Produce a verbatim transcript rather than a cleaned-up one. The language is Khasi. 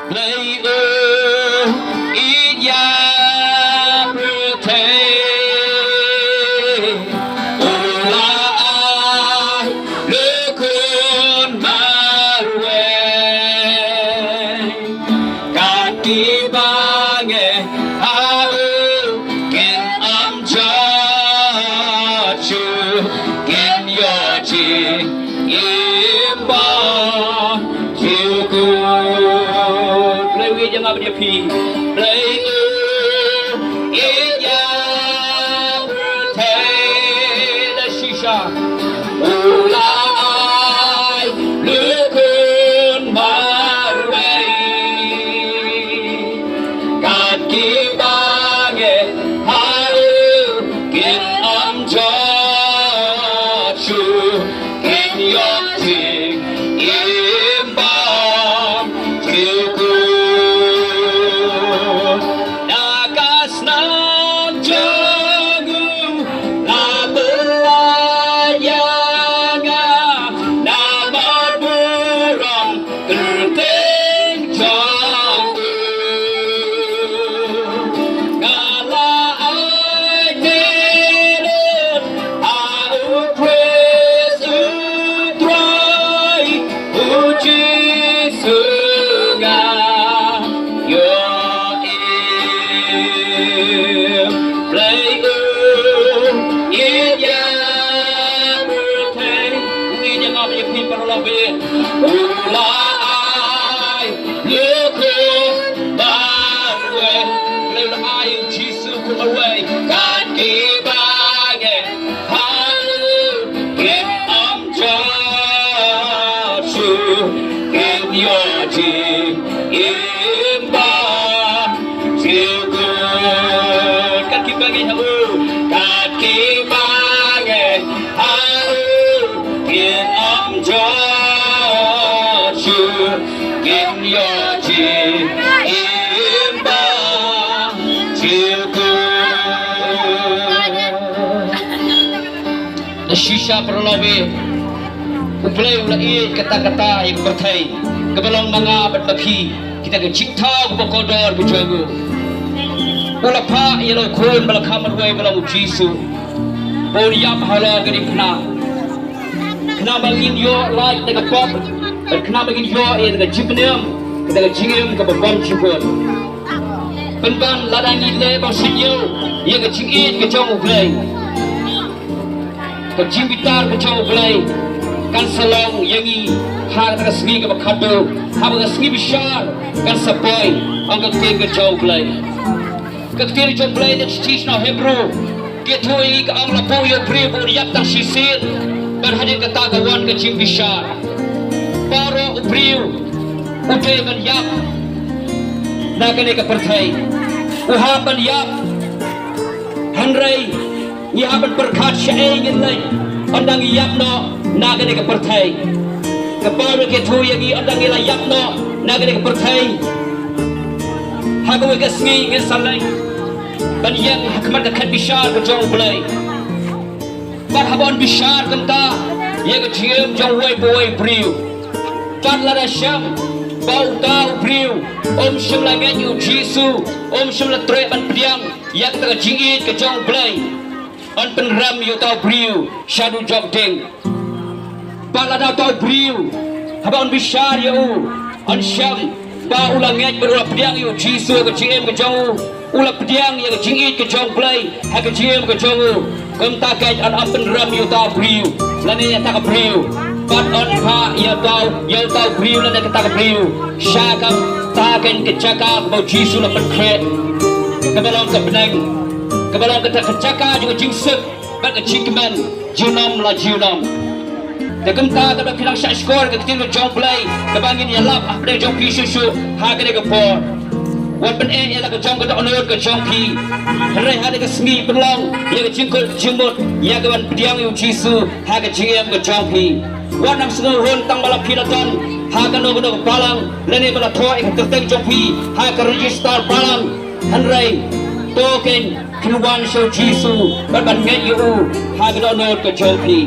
Blei u ïeit ïa pyrthei, u la ai le khun marwei. Katba ngi ha u kin ym jot shuh, kin ïoh jingim ba suk. Blei u ïeit ïa nga bad ïa phi. Blei u ïeit ïa pyrthei. Da shisha u la ai le khun marwei. Katba ngi ha u kin ym jot shuh, kin ïoh jingim ba suk. Na ka snam jong u la pyllait ïa nga, namar burom kyrteng jong u. Nga la aiti lut ha u Khrist u Trai, u Jisu nga ïohi. Blei u ïeit ïa pyrthei. U ïeit ïa nga bad ïa phi paralok. U la ai le khun marwei. Blei u la ai u Jisu khun marwei. Katba ngi ha u kin ym jot shuh, kin ïoh jingim ba suk. Katba ngi ha u, katba ngi ha u kin ym jot shuh, kin ïoh jingim ba suk. Da shisha paralok, u Blei u la ïeit katta katta ïa ka pyrthei kaba long ma nga bad ma phi, kita ki jingthaw kaba kordor ki jong u. U la phah ïa la u khun ba la kha marwei ba long u Jisu, ba un ïap halor ka diengphna, khnang ba ngin ïoh lait na ka pop, bad khnang ba ngin ïoh ïa ka jingpynim, kata ka jingim kaba bymjukut. Pynban lada ngi leh ba sngewthuh ïa ka jingïeit ka jong u Blei, ka jingbitar ka jong u Blei kan sa long ïa ngi ha kata ka sngi kaba khadduh, haba ka sngi bishar kan sa poi, ong ka ktien ka jong u Blei. Ka ktien jong u Blei na ka shithi sha ki nong Hebru ka ïathuh ïa ngi, ka ong, la buh ïa u briew ba un ïap tang shisien, bad hadien kata ka wan ka jingbishar. Baroh u briew u dei ban ïap na kane ka pyrthei. U hap ban ïap. Hynrei ngi hap ban pyrkhat shaei ngin leit ynda ngi ïap noh na kane ka pyrthei. Ka Baibl ka ïathuh ïa ngi, ynda ngi la ïap noh na kane ka pyrthei, ha kawei ka sngi ngin sa leit ban ïeng ha khmat ka khet bishar ka jong u Blei. Bad haba un bishar kumta ïa ka jingim jong uwei pa uwei u briew, bad lada shem ba uta u briew um shym la ngeit ïa u Jisu, um shym la treh ban pdiang ïa kata ka jingïeit ka jong u Blei, yn pynrem ïa uta u briew shaduh jong ka ding. Bad lada uta u briew, haba un bishar ïa u, yn shem ba u la ngeit bad u la pdiang ïa u Jisu ha ka jingim ka jong u, u la pdiang ïa ka jingïeit ka jong u Blei ha ka jingim ka jong u, kumta keiñ yn ym pynrem ïa uta u briew lane ïa kata ka briew, bad yn phah ïa uta u, ïa uta u briew lane kata ka briew sha kata keiñ ka jaka kaba u Jisu u la pynkhreh, kaba long ka bneng, kaba long kata ka jaka jong ka jingsuk bad ka jingkmen junom la junom. Te kumta, katba phi nang shahshkor ïa ka ktien ka jong u Blei kaba ngin ïalap hapdeng jong phi shuh shuh ha kane ka por, wat pyneh ïa la ka jong ka dohnud ka jong phi. Hynrei ha kane ka sngi pynlong ïa ka jingkut jingmut ïa kaban pdiang ïa u Jisu ha ka jingim ka jong phi. Wat nang sngewhun tang ba la phi la don ha kano kano ka balang lane ba la thoh ïa ka kyrteng jong phi ha ka register balang. Hynrei to keiñ phin wan sha u Jisu bad ban ngeit ïa u ha ka dohnud ka jong phi.